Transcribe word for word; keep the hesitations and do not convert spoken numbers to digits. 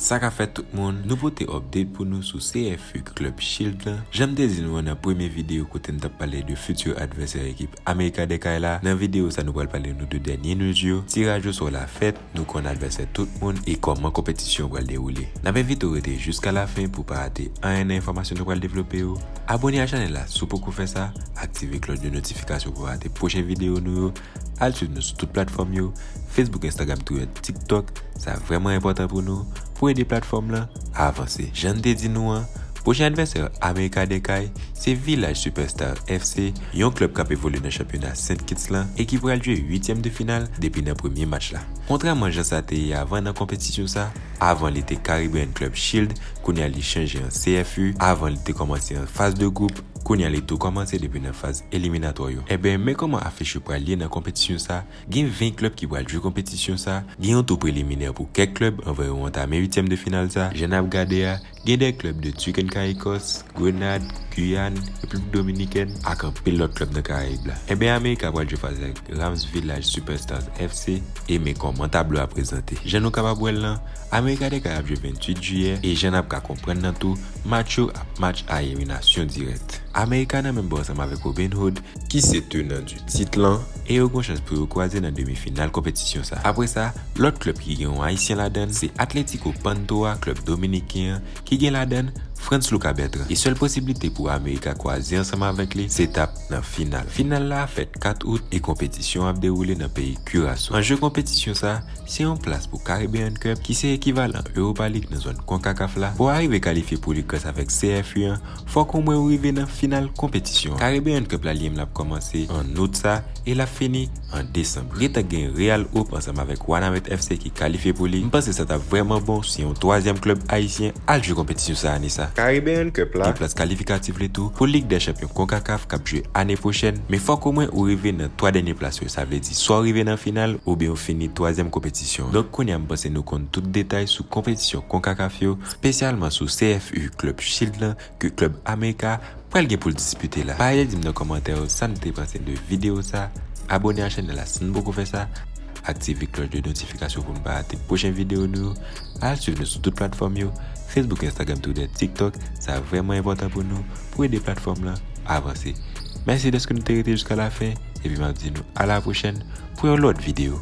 Sa k ap fèt tout moun, nou pote update pou nou sou C F U Club Shield lan. Jan m te di nou an nan premye videyo kote m t ap pale de futur advèsè ekip Amerika Dèkay la, nan videyo sa nou pral pale nou de dènye news yo. Tiraj osò la fèt, nou konn advèsè tout moun e kòman konpetisyon an pral dewoule. N ap envite w rete jiska lafen pou pa rate anyen nan enfòmasyon nou pral devlope yo. Abòne a chanèl la si w poko fè sa, aktive klòch de notifikasyon pou pa rate pwochen videyo nou yo. Al swiv nou sou tout platfòm yo, Facebook, Instagram, Twitter, TikTok. Sa vrèman enpòtan pou nou, pou ede platfòm lan avanse. Jan n te di nou an, pwochen advèsè Amerika Dèkay se Village Superstar F C, yon klèb k ap evolye nan chanpyona Saint Kitts lan e ki pral jwe uityèm de final depi nan premye match la. Kontrèman jan sa te ye avan nan konpetisyon sa, avan li te Caribbean Club Shield, kounye a li chanje an C F U, avan li te kòmanse an faz de gwoup, kounye a li tou kòmanse depi nan faz eliminatwa yo. Enben, men kòman afich yo pral ye nan konpetisyon sa. Gen ven klèb ki pral jwe konpetisyon sa, gen yon tou preliminè pou kèk klèb anvan yo antame uityèm de final sa. Jan n ap gade a, gen de klèb de Turk and Caicos, Grenade, Guyane, Repiblik Dominikèn, ak anpil lòt klèb nan Karayib la. Enben, Amerika pral jwe fas avèk Rams Village Superstars F C, e men kòman tablo a prezante. Jan nou kapab wè l lan, Amerika Dèkay ap jwe venntuit jiyè, e jan n ap ka konprann nan tou, match yo ap match a eliminasyon dirèk. Amerika nan menm bò ansanm avèk Robin Hood, ki se tenan di tit lan, e yo gen chans pou yo kwaze nan demi final konpetisyon sa. Apre sa, lòt klèb ki gen yon Ayisyen ladan l, se Atletico Pantoja, klèb dominiken an, ki gen ladan l Frantz Lucas Bertrand. E sèl posiblite pou Amerika kwaze ansanm avèk li, se t ap nan final. Final la fèt kat out e konpetisyon ap dewoule nan peyi Curaçao. Anje konpetisyon sa, se yon plas pou Caribbean Cup, ki se ekivalan Europa League nan zòn Concacaf la. Pou w arive kalifye pou li gras avèk C F U an, fòk omwen ou rive nan final konpetisyon an. Caribbean Cup la li menm l ap kòmanse an out sa e l ap fini an desanm. Gentan gen Real Hope ansanm avèk Wanament F C ki kalifye pou li. M panse sa t ap vrèman bon si yon twazyèm klèb ayisyen al jwe konpetisyon sa ane sa. Caribbean Cup la gen plas kalifikatif li tou pou Lig dè Chanpyon Concacaf k ap jwe ane pwochèn, men fòk omwen ou rive nan twa dènye plas yo. Sa vle di swa w rive nan final oubyen w fini twazyèm konpetisyon an. Donk kounye a m panse nou konn tout detay sou konpetisyon Concacaf yo, espesyalman sou C F U Club Shield lan ke klèb Amerika pral gen pou l dispite la. Pa bliye di m nan kòmantè yo sa n te panse de videyo sa, abòne a chanèl la si n poko fè sa, aktive klòch de notifikasyon pou n pa rate pwochen videyo nou yo, al swiv nou sou tout platfòm yo, Facebook, Instagram, Twitter, TikTok, sa vrèman enpòtan pou nou, pou ede platfòm lan avanse. Mèsi dèske nou te rete jiska lafen, epi m ap di nou a la pwochèn pou yon lòt videyo.